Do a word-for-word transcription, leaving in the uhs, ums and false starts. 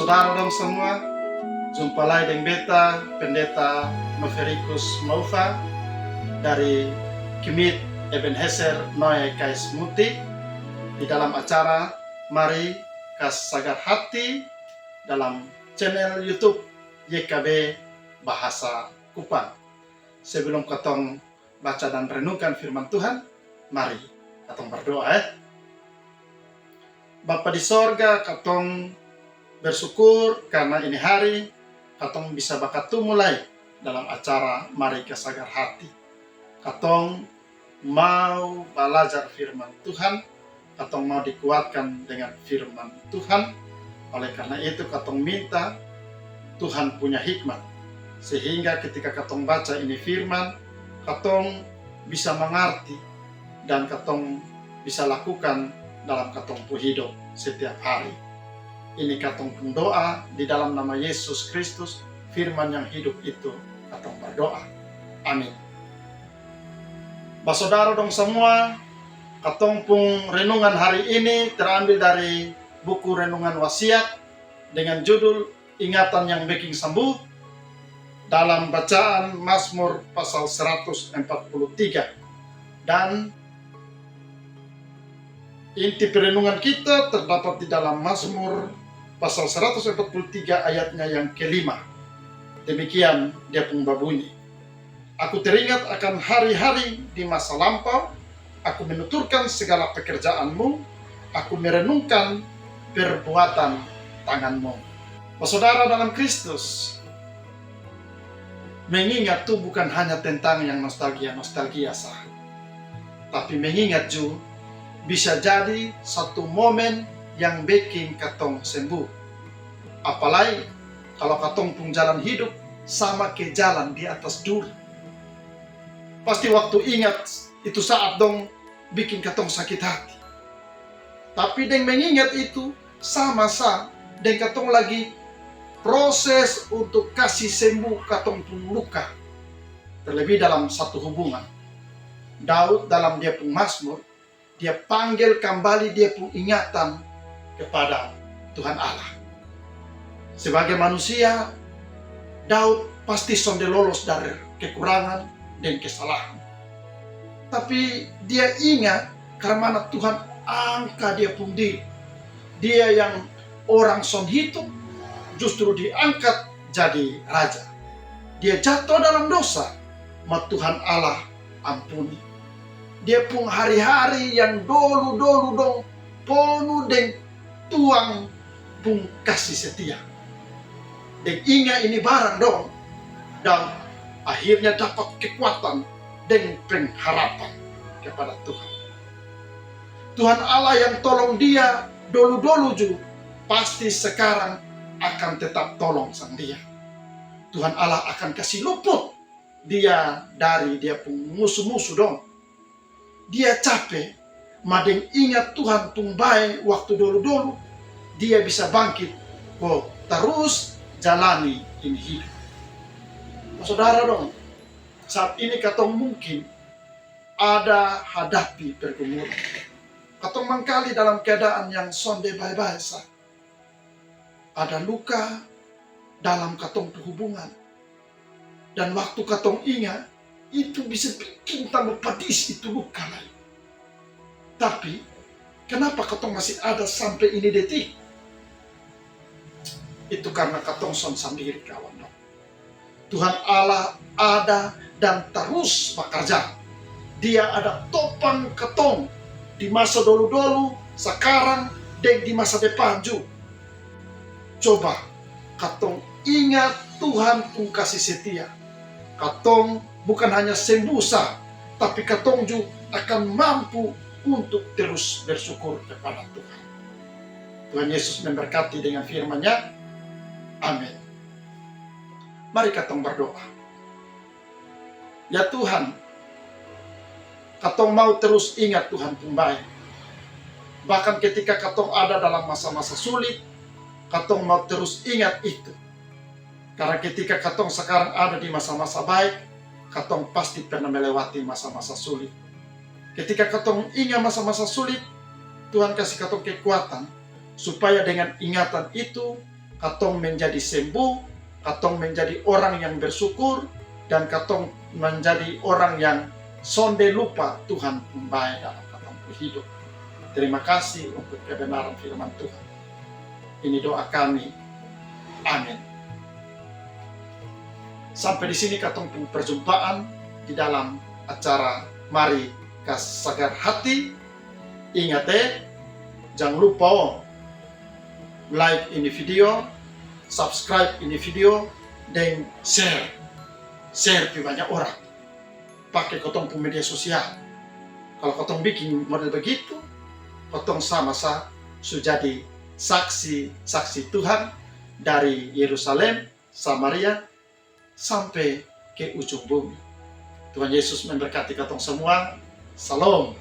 Saudara dong samua, jumpa lai deng beta, Pendeta Noverikus Maufa, dari Kimit Ebenezer Noe Kais Muti, di dalam acara Mari Kasagar Hati dalam channel YouTube Y K B Bahasa Kupang. Sebelum katong baca dan renungkan firman Tuhan, mari katong berdoa, eh. Bapa di sorga, katong bersyukur karna ini hari katong bisa bakatumu lai dalam acara Mari Kasagar Hati. Katong mau balajar firman Tuhan, katong mau dikuatkan dengan firman Tuhan. Oleh karna itu, katong minta Tuhan punya hikmat, sehingga ketika katong baca ini firman, katong bisa mangarti dan katong bisa lakukan dalam katong pu hidup setiap hari. Ini katong pung doa di dalam nama Yesus Kristus, firman yang hidup itu, katong berdoa. Amin. Basodara dong samua, katong pung renungan hari ini terambil dari buku renungan Wasiat dengan judul Ingatan yang Beking Sambuh, dalam bacaan Mazmur pasal seratus empat puluh tiga. Dan inti perenungan kita terdapat di dalam Mazmur pasal seratus empat puluh tiga ayatnya yang kelima. Demikian dia pung babunyi. Aku teringat akan hari-hari di masa lampau, aku menuturkan segala pekerjaanmu, aku merenungkan perbuatan tanganmu. Basodara dalam Kristus, mengingat tu bukan hanya tentang yang nostalgia-nostalgia sa, tapi mengingat ju bisa jadi satu momen yang beking katong sembuh. Apalai kalo katong pung jalan hidup sama ke jalan di atas duri. Pasti waktu ingat itu saat dong bikin katong sakit hati. Tapi deng mengingat itu sama sa deng katong lagi proses untuk kasi sembuh katong pung luka. Terlebih dalam satu hubungan. Daud dalam dia pung Mazmur, dia panggil kambali dia pung ingatan kepada Tuhan Allah. Sebagai manusia, Daud pasti sonde lolos dari kekurangan dan kesalahan. Tapi dia ingat karmana Tuhan angka dia pung diri. Dia yang orang son hitung justru diangkat jadi raja. Dia jato dalam dosa, ma Tuhan Allah ampuni. Dia pung hari-hari yang dolu-dolu dong ponu deng Tuhan pung kasi setia. Deng inga ini barang dong, dan akhirnya dapat kekuatan deng pengharapan kepada Tuhan. Tuhan Allah yang tolong dia dolu-dolu ju, pasti sekarang akan tetap tolong sang dia. Tuhan Allah akan kasi luput dia dari dia pung musu-musu dong. Dia cape, ma deng ingat Tuhan pung bae waktu dolu-dolu, dia bisa bangkit ko tarus jalani ini hidup. Saudara dong, saat ini katong mungkin ada hadapi pergumulan. Katong mangkali dalam keadaan yang sonde bae-bae sa. Ada luka dalam katong pu hubungan. Dan waktu katong inga, itu bisa bikin tambah padis itu luka lai. Tapi kenapa katong masih ada sampe ini detik? Itu karna katong son sandiri, kawan dong. Tuhan Allah ada dan tarus bakarja. Dia ada topang katong di masa dolu-dolu, sakarang, deng di masa depan ju. Coba katong ingat Tuhan pung kasi setia. Katong bukan hanya sembuh sa, tapi katong ju akan mampu untuk terus bersyukur kepada Tuhan. Tuhan Yesus memberkati dengan firman-Nya. Amin. Mari katong berdoa. Ya Tuhan, katong mau terus ingat Tuhan pung bae. Bahkan ketika katong ada dalam masa-masa sulit, katong mau terus ingat itu. Karna ketika katong sakarang ada di masa-masa bae, katong pasti pernah melewati masa-masa sulit. Ketika katong inga masa-masa sulit, Tuhan kasi katong kekuatan supaya dengan ingatan itu, katong menjadi sembuh, katong menjadi orang yang bersyukur, dan katong menjadi orang yang sonde lupa Tuhan pung bae dalam katong pung hidup. Terima kasih untuk kebenaran firman Tuhan. Ini doa kami. Amin. Sampai di sini katong pung perjumpaan di dalam acara Mari Kasagar Hati. Ingat e, jang lupa o, like ini video, subscribe ini video, deng share. Share pi banyak orang. Pake kotong pung media sosial. Kalo kotong bikin model begitu, kotong sama sa su jadi saksi-saksi Tuhan dari Yerusalem, Samaria, sampe ke ujung bumi. Tuhan Yesus memberkati katong semua. Salom.